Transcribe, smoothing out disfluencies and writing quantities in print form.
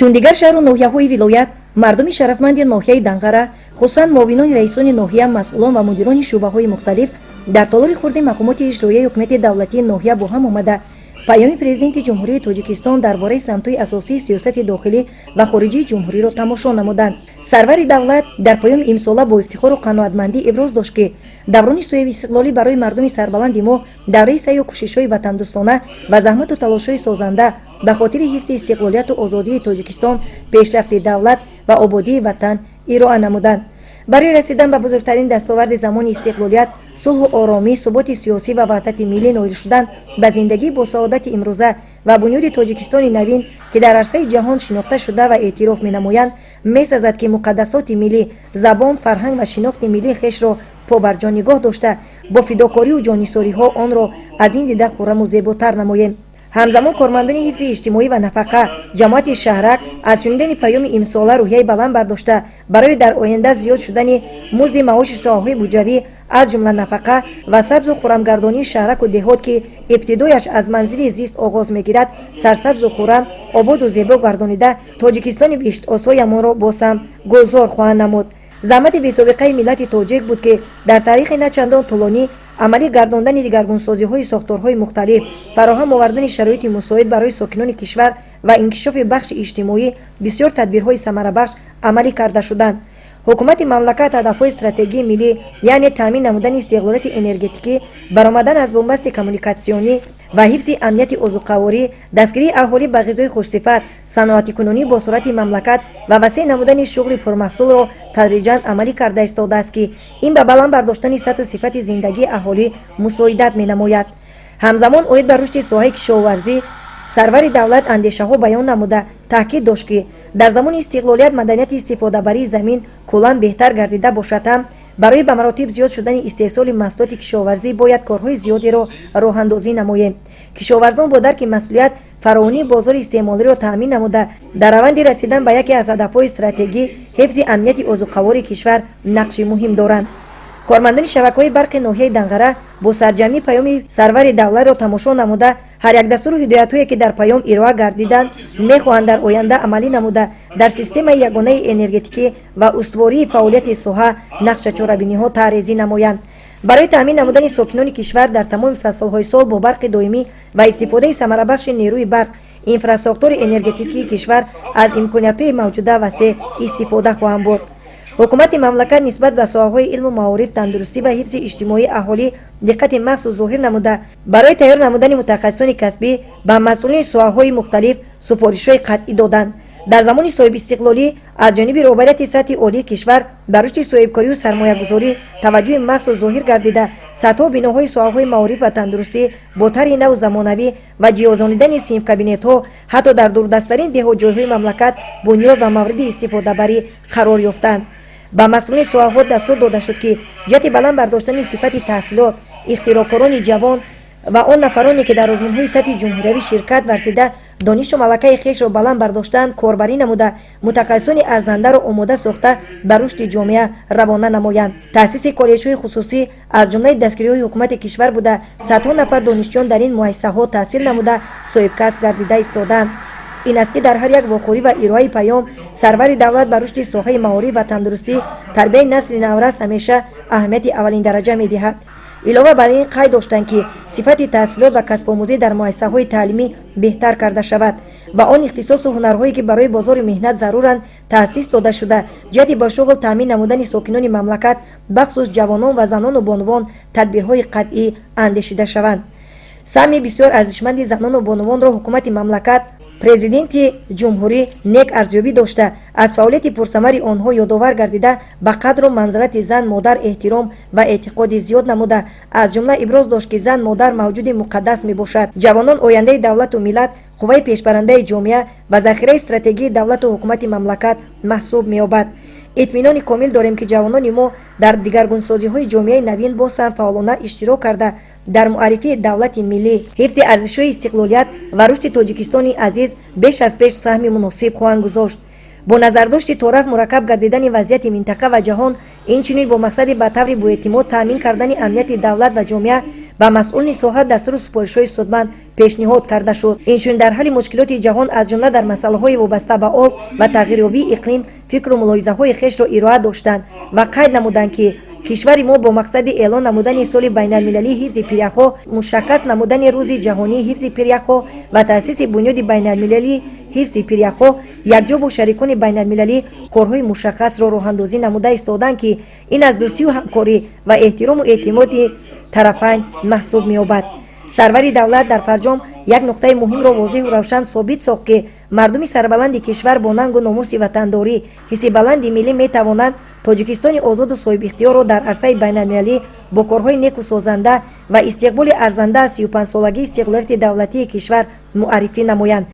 Чун дигар шаҳру ноҳияҳои вилоят, мардуми шарафманди ноҳияи Данғара, хусусан муовинони раисони ноҳия, масъулон ва мудирони шӯъбаҳои мухталиф дар толори хурди мақомоти иҷроияи ҳукумати давлатии ноҳия бо ҳам омада, паёми Президенти Ҷумҳурии Тоҷикистон дар бораи самтҳои асосии сиёсати дохилӣ ва хориҷии ҷумҳуриро тамошо намуданд. Сарвари давлат дар паёми имсола бо ифтихору қаноатмандӣ иброз дошт, ки даврони соҳибистиқлолӣ барои мардуми сарбаланди мо давраи саъю кӯшишҳои ватандӯстона ва заҳмату талошҳои созанда ба хотири ҳифзи истиқлолияту озодии Тоҷикистон, пешрафти давлат ва ободии ватан ироа намуданд. Барои расидан ба бузургтарин дастоварди замони истиқлолият, сулҳу оромӣ, суботи сиёсӣ ва ваҳдати миллӣ, ноил шудан ба зиндагии босаодати имрӯза ва бунёди Тоҷикистони навин, ки дар арсаи ҷаҳон шинохта шуда ва эътироф менамоянд, месазад, ки муқаддасоти миллӣ, забон, фарҳанг ва шинохти миллии хешро побарҷо нигоҳ дошта, бо фидокорию ҷоннисориҳо онро аз ин дида хурраму зеботар намоем. Ҳамзамон кормандони ҳифзи иҷтимоӣ ва нафақа, ҷамоати шаҳрак аз шунидани паёми имсола рӯҳияи баланд бардошта, барои дар оянда зиёд шудани музди маоши соҳаҳои буҷавӣ, аз ҷумла нафақа, ва сабзу хуррамгардонии шаҳраку деҳот, ки ибтидояш аз манзили зист оғоз мегирад, сарсабзу хуррам, ободу зебо гардонида, Тоҷикистони биҳиштосоямонро боз ҳам гулзор хоҳанд намуд. Заҳмати бесобиқаи миллати тоҷик буд, ки дар таърихи на чандон тӯлонӣ амалӣ гардондани дигаргунсозиҳои сохторҳои мухталиф, фароҳам овардани шароити мусоид барои сокинони кишвар ва инкишофи бахши иҷтимоӣ бисёр тадбирҳои самарабахш амалӣ карда шуданд. Ҳукумати мамлакат ҳадафҳои стратегии миллӣ, яъне таъмин намудани истиқлолияти энергетикӣ, баромадан аз бунбасти коммуникатсионӣ ва ҳифзи амнияти озуқаворӣ, дастгирии аҳолӣ ба ғизои хушсифат, саноатикунонии босуръати мамлакат ва васеъ намудани шуғли пурмаҳсулро тадриҷан амалӣ карда истодааст, ки ин ба баланд бардоштани сатҳу сифати зиндагии аҳолӣ мусоидат менамояд. Ҳамзамон оид ба рушди соҳаи кишоварзӣ сарвари давлат андешаҳо баён намуда, таъкид дошт, ки дар замони истиқлолият маданияти истифодабарии замин куллан беҳтар гардида бошад ҳам, барои ба маротиб зиёд шудани истеҳсоли маҳсулоти кишоварзӣ бояд корҳои зиёдеро роҳандозӣ намоем. Кишоварзон бо дарки масъулият фаровонии бозори истеъмолиро таъмин намуда, дар раванди расидан ба яке аз ҳадафҳои стратегӣ, ҳифзи амнияти озуқавории кишвар, нақши муҳим доранд. Кормандони шабакаҳои барқи ноҳияи Данғара бо сарҷамъӣ паёми сарвари давлатро тамошо намуда, ҳар як дастуру ҳидоятҳое, ки дар паём ироа гардиданд, мехоҳанд дар оянда амалӣ намуда, дар системаи ягонаи энергетикӣ ва устувории фаъолияти соҳа нақша чорабиниҳо тарҳрезӣ намоянд. Барои таъмин намудани сокинони кишвар дар тамоми фаслҳои сол бо барқи доимӣ ва истифодаи самарабахши нерӯи барқ, инфрасохтори энергетикии кишвар аз имкониятҳои мавҷуда васеъ истифода хоҳанд бурд. Ҳукумати мамлакат нисбат ба соҳаҳои илму маориф, тандурустӣ ва ҳифзи иҷтимоии аҳолӣ диққати махсус зоҳир намуда, барои тайёр намудани мутахассисони касбӣ ба масъулини соҳаҳои мухталиф супоришҳои қатъӣ доданд. Дар замони соҳибистиқлолӣ аз ҷониби роҳбарияти сатҳи олии кишвар ба рушди соҳибкорию сармоягузорӣ таваҷҷӯҳи махсус зоҳир гардида, садҳо биноҳои соҳаҳои маориф ва тандурустӣ бо тарҳи наву замонавӣ ва ҷиҳозонидани синфкабинетҳо ҳатто дар дурдасттарин деҳотҷойҳои мамлакат бунёд ва мавриди истифодабарӣ қарор ёфтанд. Ба масъулини соҳаҳо дастур дода шуд, ки ҷиҳати баланд бардоштани сифати таҳсилот, ихтироъкорони ҷавон ва он нафароне, ки дар озмунҳои сатҳи ҷумҳуриявӣ ширкат варзида, донишу малакаи хешро баланд бардоштаанд, корбарӣ намуда, мутахассисони арзандаро омода сохта, ба рушди ҷомеа равона намоянд. Таъсиси коллеҷҳои хусусӣ аз ҷумлаи дастгириҳои ҳукумати кишвар буда, садҳо нафар донишҷӯён дар ин муассисаҳо таҳсил намуда, соҳибкасб гардида истодаанд. Ин аст, ки дар ҳар як вохӯрӣ ва ироаи паём сарвари давлат ба рушди соҳаи маориф ва тандурустӣ, тарбияи насли наврас ҳамеша аҳамияти аввалиндараҷа медиҳад. Илова бар ин қайд доштанд, ки сифати таҳсилот ва касбомӯзӣ дар муассисаҳои таълимӣ беҳтар карда шавад ва он ихтисосу ҳунарҳое, ки барои бозори меҳнат заруранд, таъсис дода шуда, ҷиҳати ба шуғл таъмин намудани сокинони мамлакат, бахусус ҷавонон ва занону бонувон, тадбирҳои қатъӣ андешида шаванд. Саҳми бисёр арзишманди занону бонувонро ҳукумати мамлакат, Президенти ҷумҳурӣ нек арзёбӣ дошта, аз фаъолияти пурсамари онҳо ёдовар гардида, ба қадру манзалати зан модар эҳтиром ва эътиқоди зиёд намуда, аз ҷумла иброз дошт, ки зан модар мавҷуди муқаддас мебошад. Ҷавонон ояндаи давлату миллат, қувваи пешбарандаи ҷомеа ва захираи стратегии давлату ҳукумати мамлакат маҳсуб меёбад. Итминони комил дорем, ки ҷавонони мо дар дигаргунсозиҳои ҷомеаи навин боз ҳам фаъолона иштирок карда, дар муаррифии давлати миллӣ, ҳифзи арзишҳои истиқлолият ва рушди Тоҷикистони азиз беш аз пеш саҳми муносиб хоҳанд гузошт. Бо назардошти торафт мураккаб гардидани вазъияти минтақа ва ҷаҳон, инчунин бо мақсади ба таври боэътимод таъмин кардани амнияти давлат ва ҷомеа Ба масъулини соҳа дастуру супоришҳои судманд пешниҳод карда шуд. Инчунин дар ҳалли мушкилоти ҷаҳон, аз ҷумла дар масъалаҳои вобаста ба об ва тағйирёбии иқлим, фикру мулоҳизаҳои хешро ироа доштанд ва қайд намуданд, ки кишвари мо бо мақсади эълон намудани соли байналмилалии ҳифзи пиряхҳо, мушаххас намудани Рӯзи ҷаҳонии ҳифзи пиряхҳо ва таъсиси Бунёди байналмилалии ҳифзи пиряхҳо якҷо бо шарикони байналмилалӣ корҳои мушаххасро роҳандозӣ намуда истоданд, ки ин аз дӯстию ҳамкорӣ ва эҳтирому эътимоди тарафайн маҳсуб меёбад. Сарвари давлат дар фарҷом як нуқтаи муҳимро возеҳу равшан собит сохт, ки мардуми сарбаланди кишвар бо нангу номуси ватандорӣ, ҳисси баланди миллӣ метавонанд Тоҷикистони озоду соҳибихтиёрро дар арсаи байналмилалӣ бо корҳои неку созанда ва истиқболи арзанда аз 35-солагии истиқлолияти давлатии кишвар муаррифӣ намоянд.